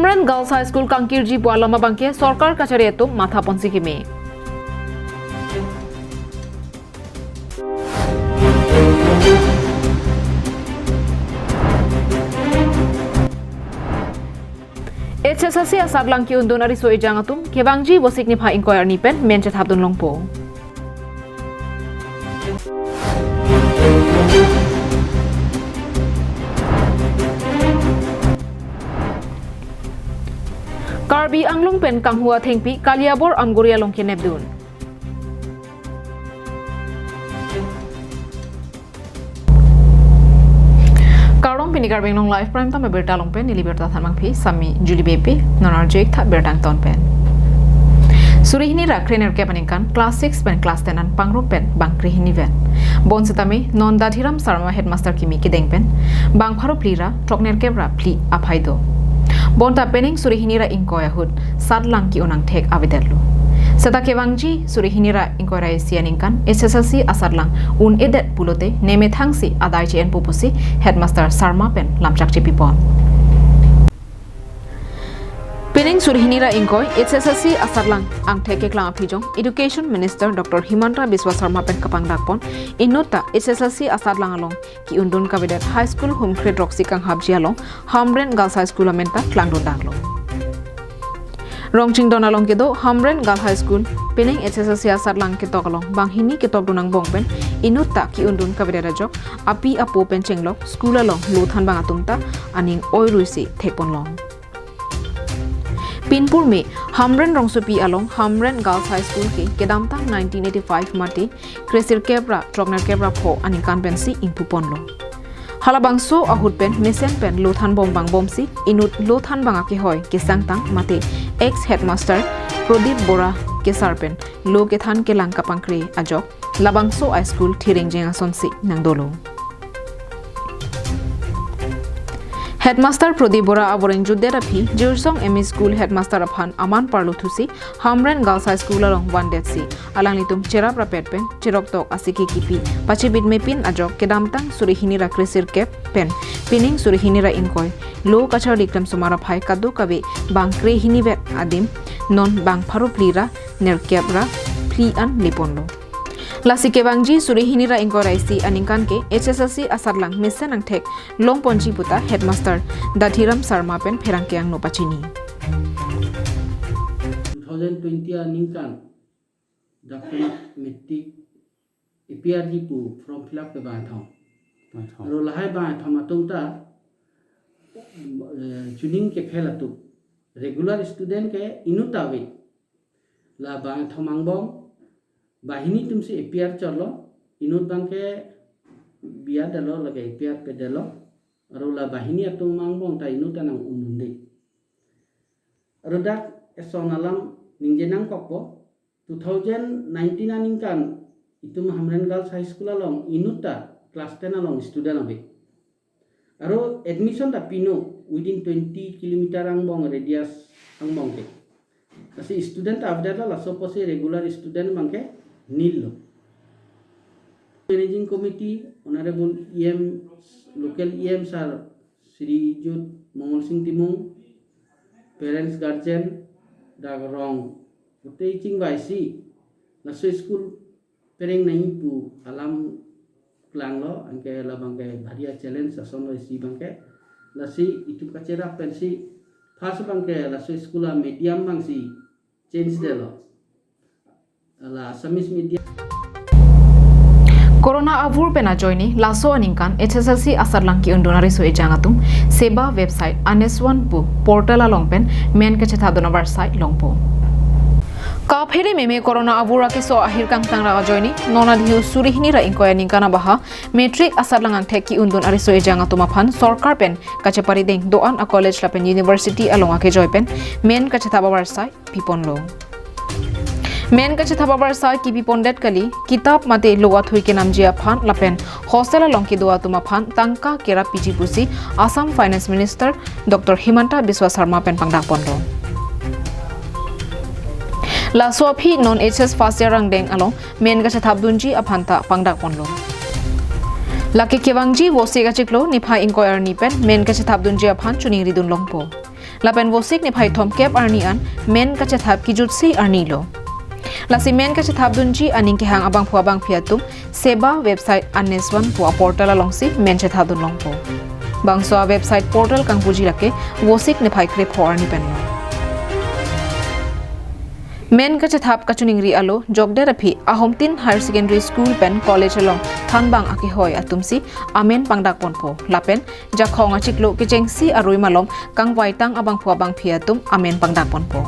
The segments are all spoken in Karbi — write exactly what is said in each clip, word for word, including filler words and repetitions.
Hamren Girls High School kangkirji pu alam abangke sorkar kachari atum matha ponsi keme. H S L C asatlang ki-undun ariso ejang atum kevangji Vosik niphai ingkoi arni pen men chethapdun longpo. Karbi Anglong pen kanghu athengpi Kaliabor Amguri along kenepdun. Kardom, pini Karbi Anglong Live Prime Time abirta along pen neli birta thanmangpi Sami Julie Beypi, non arju-ik tha birta angton pen. Suri hini ra krenerkep aningkan class six pen class ten an pangrum pen bang krehini vet. Bonsitame non Dadhiram Sarma headmaster kimi kedeng pen bang pharo phli ra throknerkep ra phli aphai do. Bonta penang suri hini ra ingkoi ahut satlang ki-un angthek avedetlo. Seta kevangji suri hini ra ingkoi ra isi aningkan H S L C asatlang un-edet pulote nemethang si adai che-enpo pusi headmaster Sarma pen lamchak chepipon. Penang suri hini ra ingkoi H S L C asatlang angthek keklang aphi jong Education Minister Doctor Himanta Biswa Sarma pen kapangdakpon inut ta H S L C asatlang along ki-undun kavedet High School humkre throksi kanghapji along Hamren Girls High School amen ta klangdun danglo. Rongchingdon along kedo Hamren Girls High School penang H S L C asatlang ketok along banghini ketokdun angbong pen inut ta ki-undun kavedet ajok api apo pen chenglok school along lo thanbang atum ta aning oirui si thekponlong. Pinpur me Hamren rongsopi along Hamren Girls High School ke kedamtang nineteen eighty-five mate kresirkep ra throknerkep ra pho aningkan pensi ingpuponlo. Halabangso ahut pen mesen pen lo thanbom bangbomsi inut lo thanbang akehoi kesangtang mate ex headmaster Prodip Bora kesar pen lo kethan kelang kapangkre ajok labangso a school thiringjeng asonsi nangdolo. Headmaster Prodip Bora aboreng jutdet aphi Jirsong M E School headmaster aphan aman parlo thusi Hamren Girls High School along vandetsi alanglitum cherap rapet pen cheroktok asiki kipi pachibit mepin ajok kedamtang suri hini ra kresirkep pen penang suri hini ra ingkoi lo kacharli klemsomar aphai kadokave bang krehini vet adim non bang pharo phli ra nerkep ra phli an leponlo. Lasi kevangji suri hini ra ingkoi ra isi aningkan ke H S L C asatlang mesen angthek longponji puta headmaster Dadhiram Sarma pen pherangke angno pachini. Two thousand twenty aningkan dak pen matric A P R ji pu form fill up ke bangthom. Bangthom. Aro lahai bangthom atum ta, eh, chuning ke fail atum. Regular student ke inut ta ave. La bangthom angbong, banghini atumsi A P R cholo, inut abangke biya dalo lake A P R pedalo, aro la banghini atum angbong ta inut ta nang-undunde. Aro dak eson alam ningje nangkokpo, two thousand nineteen aningkan itum Hamren Girls High School along inut ta class ten along student ave. Aro admission ta pino within twenty kilometer angbong radius angbong ke. Lasi student ta avedet, laso apotsi regular student abangke nil lo. Managing Committee, Honorable E M, local E M Sir Shri Jut Mongol Sing Timung, parents, guardian, dak rong pute chingvaisi laso school pereng nangji pu alam klanglo, anke labangke bhari a challenge asonlo isi abangke. Lasi itum kacherap pensi first abangke laso school a medium abangsi change detlo. La Assamese medium. Corona avur pen ajoine laso aningkan H S L C asatlang ki-undun ariso ejang atum SEBA website Aneswan pu portal along pen men kachethapdun avarsai longpo. Kaphere meme Corona avur akeso ahir kangtang ra ajoine non adhiu suri hini ra ingkoi aningkan abaha matric asatlang angthek ki-undun ariso ejang atum aphan sorkar pen kacheparideng do-an a college lapen university along akejoi pen men kachethap avarsai piponlo. Men kachethap avarsai kipipondet kali, kitap mate lo athui kenamji aphan lapen hostel along kedo atum aphan tangka kerap piji pusi Assam Finance Minister Doctor Himanta Biswa Sarma pen pangdakponlo. Laso aphi non H S first year angdeng along men kachethapdunji aphan ta pangdakponlo. Lake kevangji Vosik achiklo niphai ingkoi arni pen men kachethapdunji aphan choningridun longpo. Lapen Vosik niphai thomkep arni an men kachethap kijutsi arni lo. Lasi men kachethapdunji aning kehang abangphu abangphi atum SEBA website Anisvan pu aportal alongsi men chethapdun longpo. Bangso a-website portal kangpuji lake Vosik niphai krepho arni pen lo. Men kachethap kachiningri alo, jokdet aphi Ahomtin Higher Secondary School pen college along thanbang akehoi atumsi amen pangdakponpo. Lapen Jakhong achiklo kechengsi arui malom kangvaitang abangphu abangphi atum amen pangdakponpo.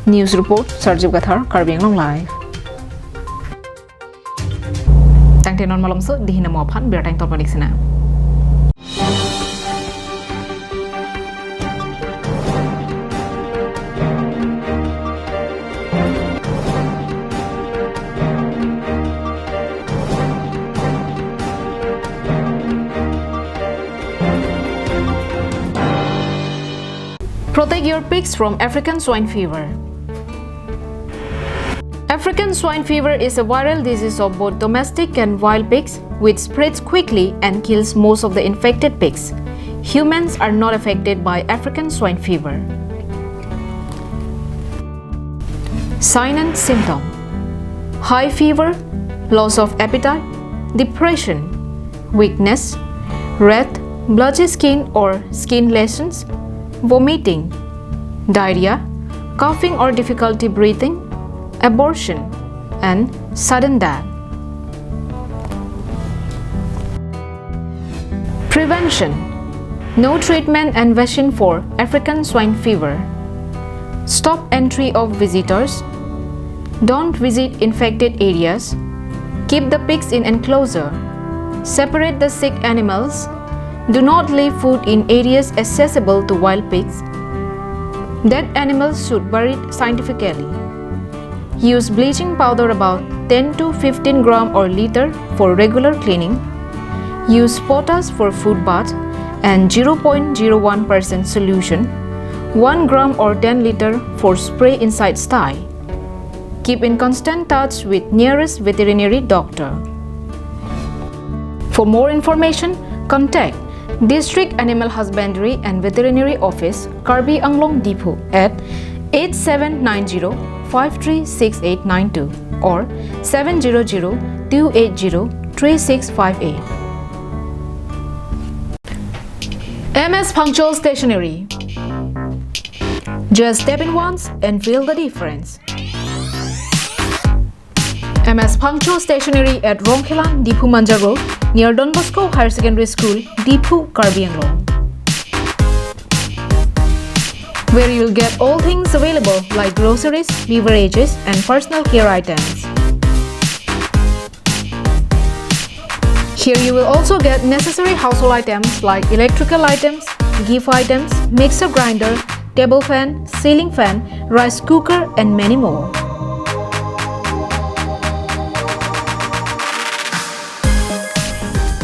News report, Sarjip Kathar, Karbi Anglong Live. Tangte non malomso, dei hin amo aphan birta ingtong panik sina. Protect your pigs from African swine fever. African swine fever is a viral disease of both domestic and wild pigs, which spreads quickly and kills most of the infected pigs. Humans are not affected by African swine fever. Sign and symptom: high fever, loss of appetite, depression, weakness, red, blotchy skin or skin lesions, vomiting, diarrhea, coughing or difficulty breathing, abortion, and sudden death. Prevention: no treatment and vaccine for African swine fever. Stop entry of visitors. Don't visit infected areas. Keep the pigs in enclosure. Separate the sick animals. Do not leave food in areas accessible to wild pigs. Dead animals should buried scientifically. Use bleaching powder about ten to fifteen gram or liter for regular cleaning. Use potash for food bath and zero point zero one percent solution, one gram or ten liter for spray inside sty. Keep in constant touch with nearest veterinary doctor. For more information, contact District Animal Husbandry and Veterinary Office, Karbi Anglong Diphu at eight seven nine zero five three six eight nine two or seven zero zero two eight zero three six five eight. M S Phangcho Stationery. Just step in once and feel the difference. M S Phangcho Stationery at Rongkhelan, Diphu Manja Road, near Don Bosco Higher Secondary School, Diphu, Karbi Anglong. Where you'll get all things available like groceries, beverages, and personal care items. Here you will also get necessary household items like electrical items, gift items, mixer grinder, table fan, ceiling fan, rice cooker, and many more.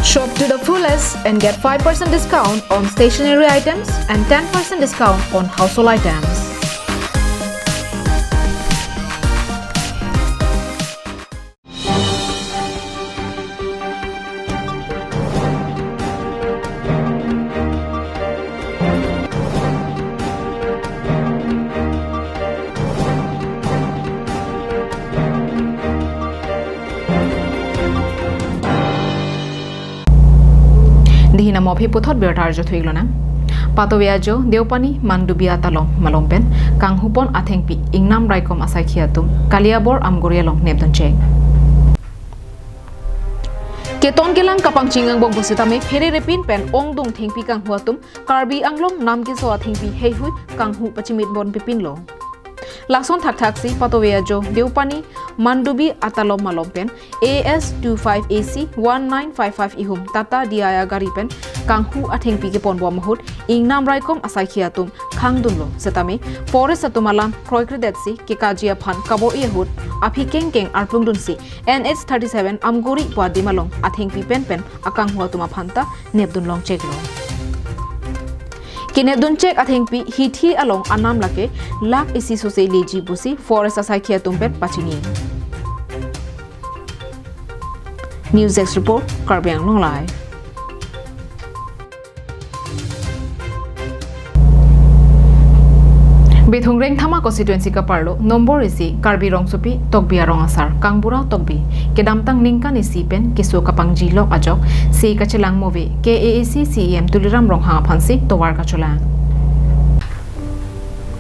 Shop to the fullest and get five percent discount on stationery items and ten percent discount on household items. Dei hin amo aphi puthot birta arju thu-ik lonang. Patovi ajo Deopani Mandubi atalom malom pen kanghupon athengpi ingnam raikom asaikhi atum Kaliabor Amgori along nepdun chek. Keton kelang kapangcheng angbong pusitame pherere pin pen ongdung thengpi kanghu atum Karbi Anglong nam keso athengpi heihui kanghu pachimitbon pipinlo. Lason thakthaksi patovi ajo Deopani Mandubi atalom malom pen A S two five A C one nine five five ihum Tata D I agari pen kanghu athengpi keponbom ahut ingnam raikom asaikhi atum khangdunlo setame forest atum alam kroikredetsi kekaji aphan kabor-i ahut aphi kengkeng arplungdunsi N H thirty-seven Amgori pu adim along athengpi penpen akanghu atum aphanta nepdun longcheklo. Kenepdun chek athengpi hithi along anam lake lakh isi sose leji pusi forest asaikhi atum pen pachini. News Desk Report, Karbi Anglong Live. Bithung Rengthama constituency kaparlo nombor isi Karbi Rongsopi Tokbi arong asar Kangbura Tokbi kedamtang ningkan isi pen keso kapangjilok ajok si kachelang move K A A C C E M Tuliram Ronghang aphansi tovar kacholang.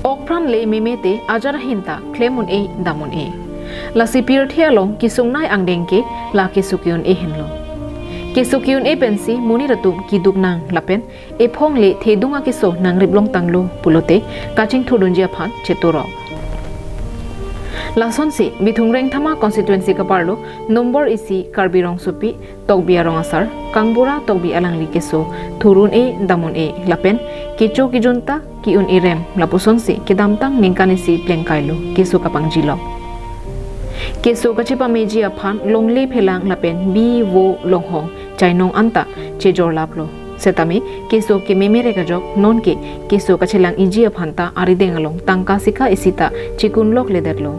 Okpran le meme te ajar ahin ta klem un-e dam un-e. Lasi pirthe along kesungnei angdeng ke la keso ke-un-e henlo. Keso ke-un-e pensi monit atum keduk nang lapen ephong le thedung akeso nangrip longtanglo pulote kachingthurdunji aphan cheturok. Lasonsi Bithung Rengthama constituency kaparlo nombor isi Karbi Rongsopi Tokbi arong asar Kangbura Tokbi alangli keso thur un-e dam un-e lapen kecho kejun ta ke-un-e rem lapusonsi kedamtang ningkan isi plengkailo keso kapangjilok. Keso kachepameji aphan longle phelang lapen bi vo longhong chainong anta chejor laplo. Setame keso kememe rek ajok nonke keso kachelang-iji aphan ta arideng along tangka sika isi ta chekunlokledetlo.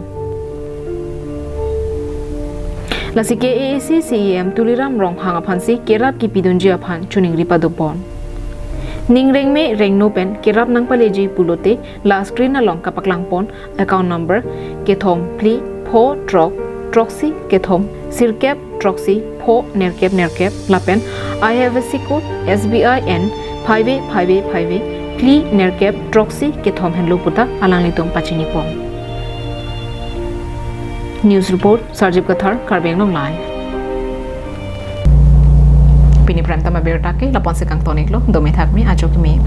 Lasi K A A C C E M Tuliram Ronghang aphansi kerap kepidunji aphan choningri padopon. Ning rengme rengno pen kerap nangpaleji pulote la screen along kapaklangpon account number kethom phli pho throk throksi kethom sirkep throksi pho nerkep nerkep lapen I F S C code S B I N phaive phaive phaive phli nerkep throksi kethom henlo puta alanglitum pachinipon. News report, Sarjip Kathar, Karbi Anglong Live. Pini prime time abirta ke lapu-ansi kangton-iklo, dome thakme, ajo keme.